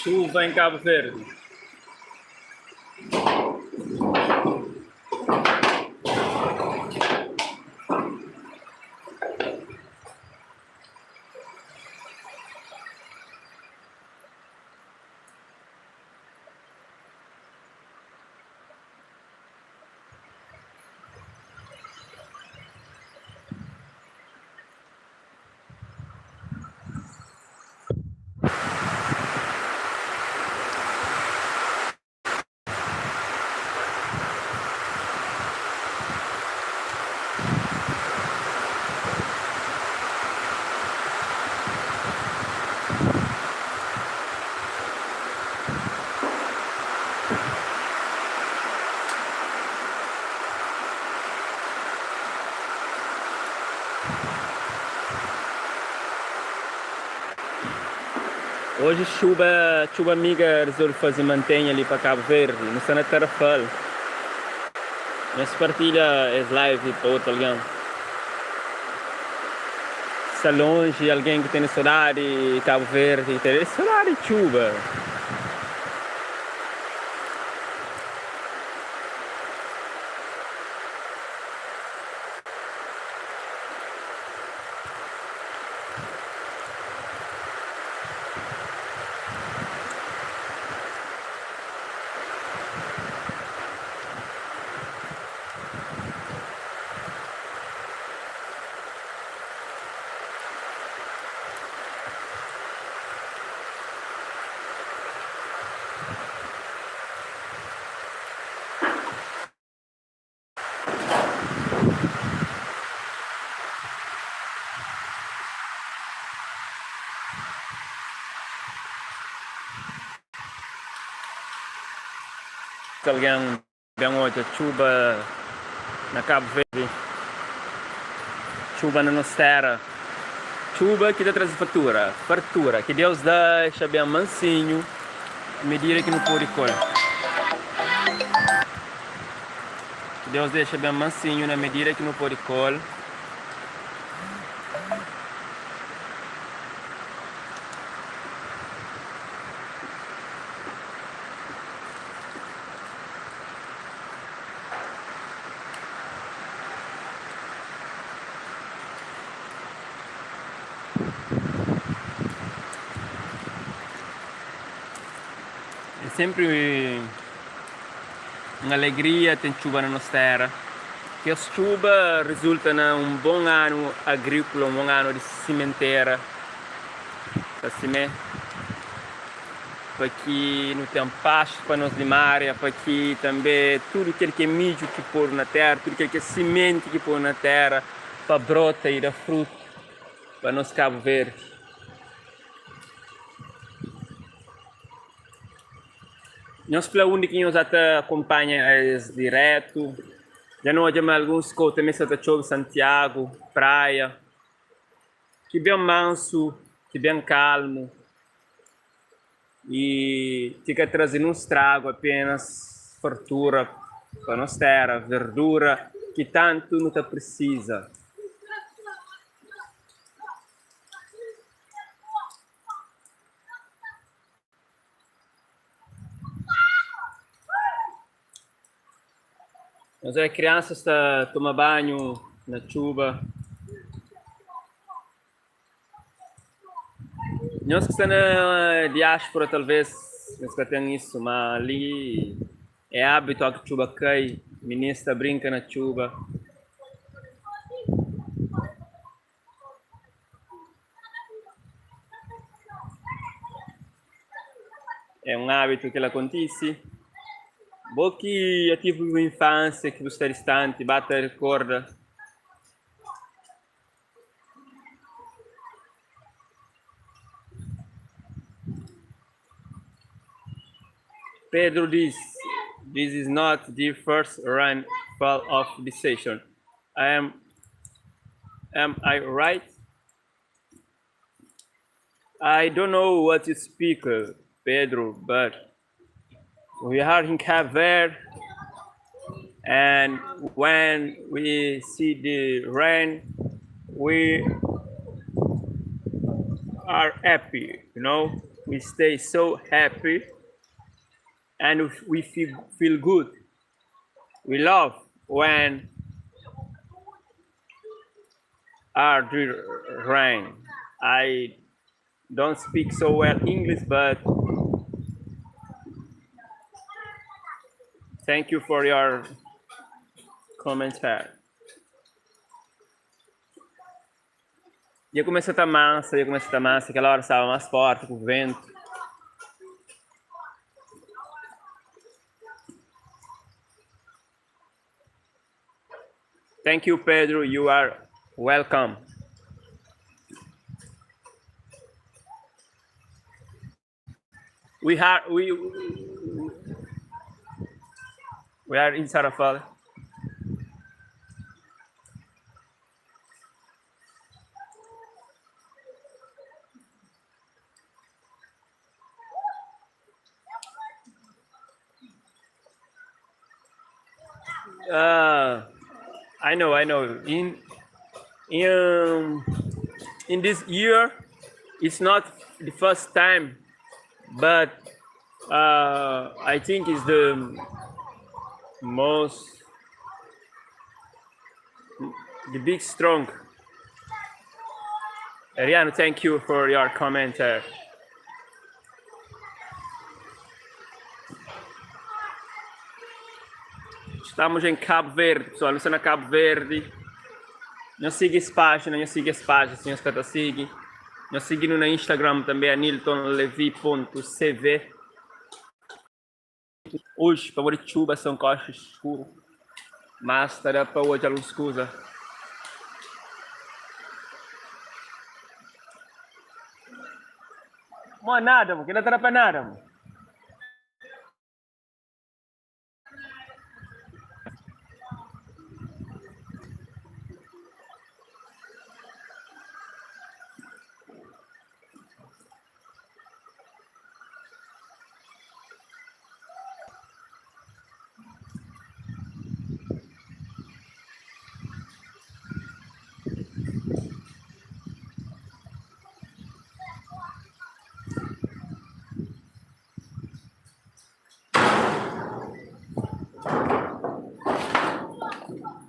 Chuva em Cabo Verde. Oji txuba txuba amiga rezolve faze mantenha li pa Cabo Verde nu sta na Tarrafal nhos partilha es live pa otu algen sta lonji algen ki tene sodadi Cabo Verde ki tene sodadi txuba. Algen ben odja txuba na Kabu Verdi, txuba na nos tera, txuba ki ta traze fatura, fartura, ki Deus dexa ben mansinhu, medida ki nu pode kol. Ki Deus dexa ben mansinhu na medida ki nu pode kol. É senpri. Un alegria ten txuba na nos téra. Kes txuba rizulta na un bon anu agríkula, un bon anu di simentera, pa simé, pa ki nu ten pastu pa nos limária, pa ki tanbê tudu kel ki é midju ki podu na téra, tudu kel ki é simenti ki podu na téra, pa brota i da frutu pa nos Kabu Verdi. Nhos fla undi ki nhos ata akonpanha es diretu. Dja nu odja ma alguns kou tanbe sa ta txobi Santiagu, Praia. Ki ben mansu, ki ben kalmu i ti ka traze nun stragu apenas fartura pa nos tera, verdura ki tantu nu ta prisiza. Nos é kriansas ta toma banhu na txuba. Nhos ki sta na diáspora talvês nhos ka ten isu, ma li é ábitu óki txuba kai, minis ta brinka na txuba. É un ábitu ki la kontise. Bo ki dja tive bu infánsia ki bu sta distanti, ba ta rikorda. Pedro diz, This is not the first rainfall of the season. I am am I right? I don't know what you speak, Pedro, but we are in Cape Verde, and when we see the rain, we are happy, you know. We stay so happy, and we feel, feel good. We love when are the rain. I don't speak so well English, but thank you for your commentary. Dja kumesa ta mansa, dja kumesa ta mansa, kel óra staba más fórti ku ventu. Thank you, Pedro. You are welcome. We are we we are in Tarrafal. Uh, I know, I know. In in in this year, it's not the first time, but uh, I think it's the most the big strong. Ariano, thank you for your comment. Estamos em Cabo Verde, pessoal. Nós estamos na Cabo Verde. Nós siga essa página, nós siga essa página, se nós tá siga. Nós seguindo na Instagram também, aniltonlevi.cv. Hoje, para de chuva, são coxas escuro. Mas está para hoje algumas coisas. Mô, nada, mô, que não tá para nada, mô.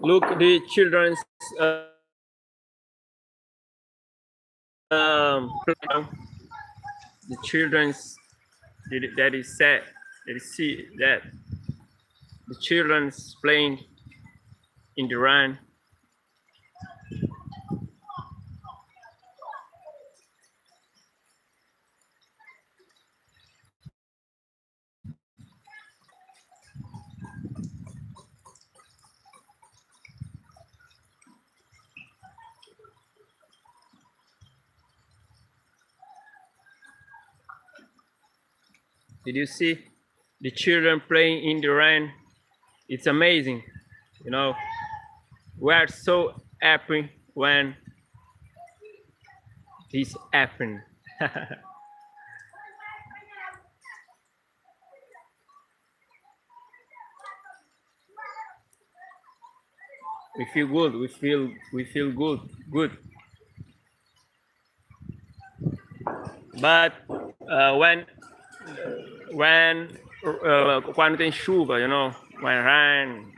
Look, the children's um, the children's that is sad, that is see that. The children's playing in the rain. Did you see the children playing in the rain? It's amazing, you know. We are so happy when this happened. We feel good. We feel good. Good. But when quando tem chuva, you know, when rain.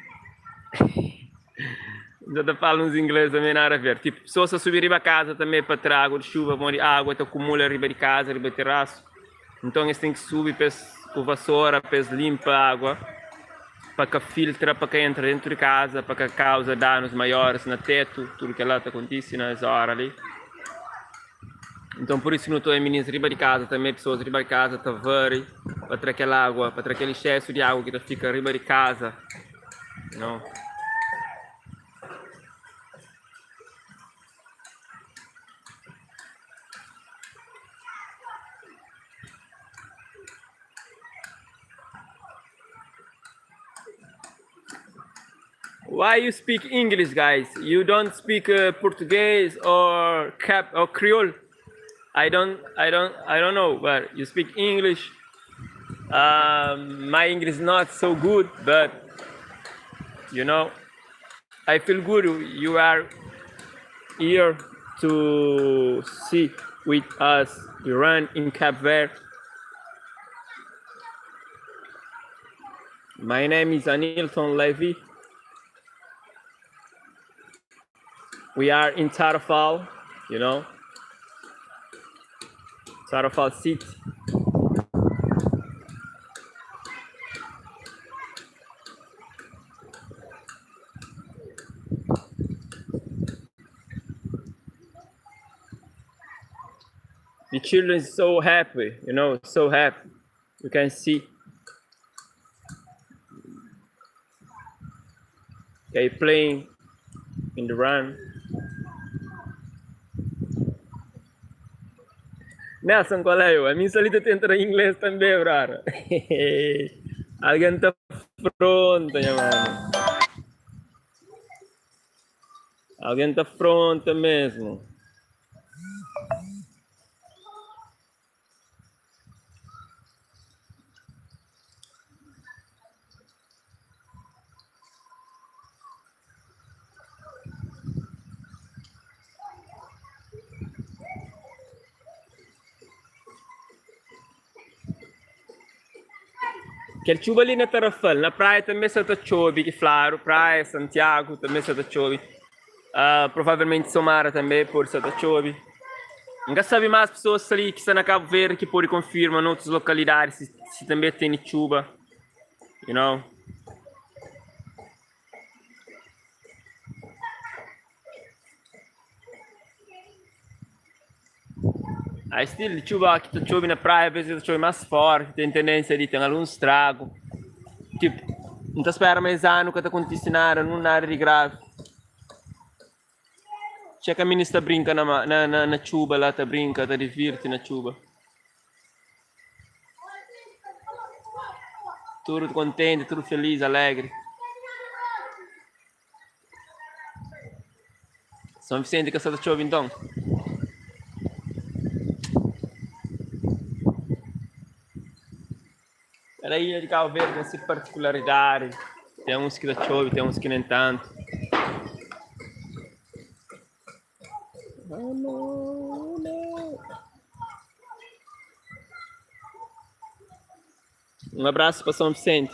Já te falo uns inglês também nada a ver. Tipo, pessoas a subir riba casa também para tra água de chuva, onde a água te acumula riba de casa, riba de terraço. Então eles têm que subir para com vassoura, para limpa a água, para que filtra, para que entra dentro de casa, para que causa danos maiores no teto, tudo que lá está acontece nessa hora ali. Então por isso não estou em meninos riba de casa também, pessoas riba de casa tá vere para trazer aquela água, para trazer aquele excesso de água que tá fica riba de casa. Não. Why you speak English, guys? You don't speak Portuguese or Cap or Creole? I don't know. But you speak English. My English is not so good, but you know, I feel good. You are here to see with us the rain in Cape Verde. My name is Anilton Levy. We are in Tarrafal, you know, Tarrafal City. The children is so happy, you know, so happy. You can see they playing in the rain. Nelson, qual é? A minha salita tenta em inglês também, brother. Alguém tá pronto, minha mano. Alguém tá pronto mesmo. Kel txuba li na Tarrafal, na praia tanbe sa ta txobe, ki fladu, praia, Santiago tanbe sa ta txobe, provavelmenti Somada tanbe pode sa ta txobe. N ka sabe más pesoas sta li ki sta na Kabu Verdi ki pode konfirma na otus lokalidadi si, si tanbe tene txuba, you know. Ai stilu di txuba ki ta txobe na praia ves ta txobe más forti, ten tendénsia di ten algun stragu. Tipu, N ta spera ma es anu ka ta kontise nada, nun nada di gravi. Txeka minis ta brinka na na na na txuba la, ta brinka, ta divirti na txuba. Tudu kontenti, tudu feliz, alegri. São Vicente ka sa ta txobe nton? Kada ilha di Cabo Verde ten si partikularidadi, ten uns ki ta txobe, ten uns ki nen tantu. Un abrasu pa São Vicente.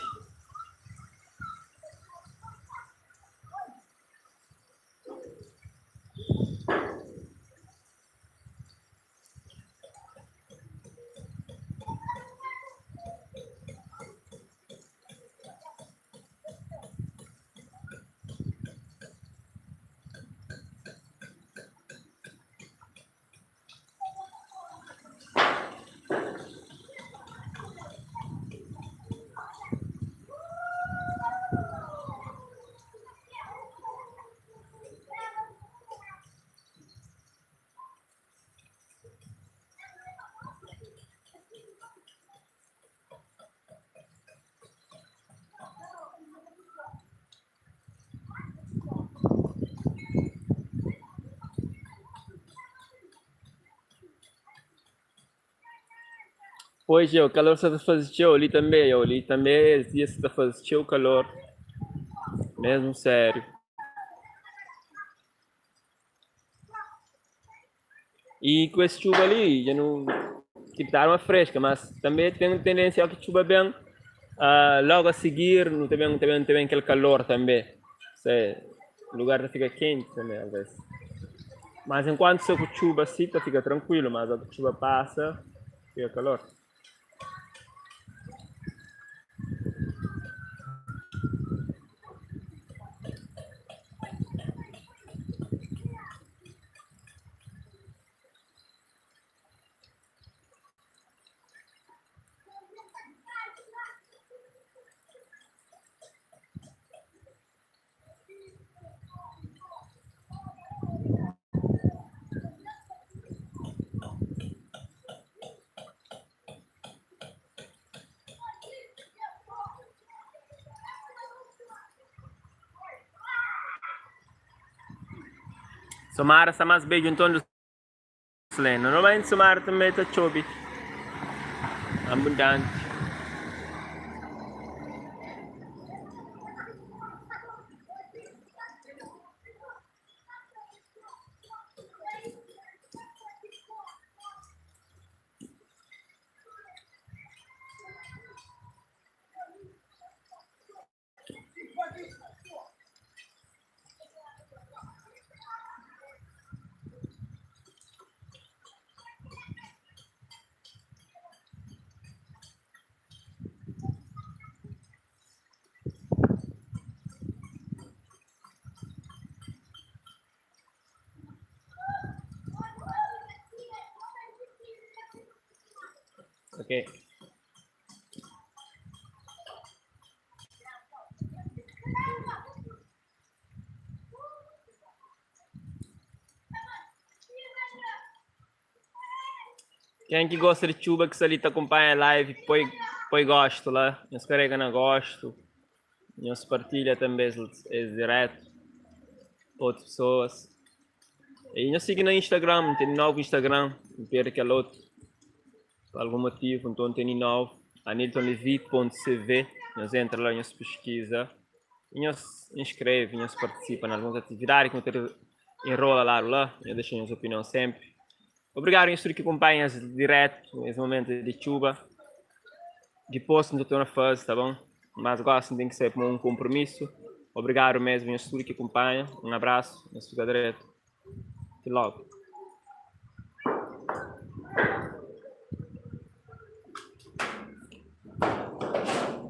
Pois é, o calor sta ta faze txeu li tanbe, eu li tanbe es dia sta ta faze txeu calor, mesmo sério. I ku es txuba li dja nu tipo ta dar uma fresca, mas tanbe ten tendência ki txuba ben logo a seguir nu ta ben ta ben ta ben kel calor tanbe, se lugar ta fika kenti tanbe alves. Mas enkuantu sta ku txuba si ta fika trankuilu, mas ora ki txuba pasa fika kalor. Somara sta más bedju nton du Selena. Normalmenti Somara tanbe ta txobe abundanti. Ok. Ken ki gosta di txuba ki sta li ta kunpanha live poi poi gostu la, nhos karega na gostu, nhos partilha tanbe es diretu pa otus pesoas. I nhos sigi na Instagram, N tene novu Instagram, N perde kel otu. Pa algun motivu, nton teni novu, aniltonlevy.cv, nhos entra la, nhos piskiza i nhos inskreve, nhos partisipa na alguns atividadi ki nu ta enrola ladu la, nhos dexa nhos opinion senpri. Obrigadu nhos tudu ki kunpanha es diretu es momentu di txuba. Dipos nu ta torna faze, ta bon? Mas gosi N ten ki sai pamodi un konpromisu. Obrigadu mesmu nhos tudu ki kunpanha. Un abrasu, nhos fika dretu. Ti logu.